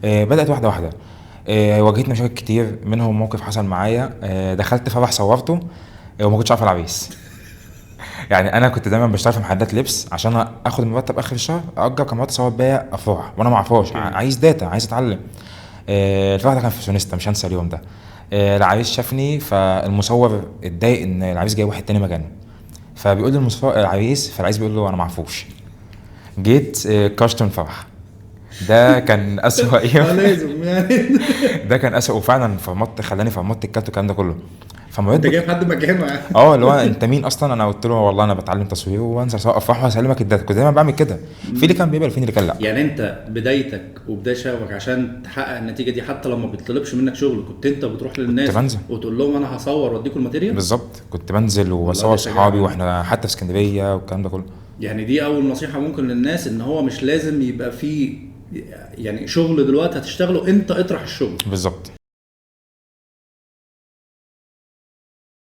بدات واحدة واحده. واجهتني مشاكل كتير، منهم موقف حصل معايا. دخلت فرح صورته، وما كنتش عارف العريس. يعني انا كنت دايما بشتغل في محلات لبس عشان اخد المرتب اخر الشهر، اجر كاميرات اصور بيها افراح وانا ما اعرفهاش، عايز data، عايز اتعلم. الفرح ده كان في سونيستا، مش هنسى اليوم ده. العريس شافني، فالمصور اتضايق ان العريس جاي واحد تاني مكانه، فبيقول للمصور العريس، فالعريس بيقول له انا ما اعرفوش. جيت كشت من الفرح ده، كان اسوأ يوم. لازم يعني. ده كان اسوأ، وفعلا فرمطت، خلاني فرمطت الكارت والكلام ده كله. فمريت انت جايب حد مكانه يعني. اللي هو انت مين اصلا؟ انا قلت له والله انا بتعلم تصوير وانزل اصور افراح واسلمك ال data. كنت دايما بعمل كده، في اللي كان بيقبل، في اللي كان لا. يعني انت بدايتك وبداية شغفك عشان تحقق النتيجة دي، حتى لما بيطلبش منك شغل كنت انت بتروح للناس وتقول لهم انا هصور واديكم ال material؟ بالظبط، كنت بنزل وبصور صحابي واحنا حتى في اسكندرية والكلام ده كله. يعني دي اول نصيحة ممكن للناس، ان هو مش لازم يبقى في يعني شغل دلوقتي هتشتغله، انت اطرح الشغل. بالظبط.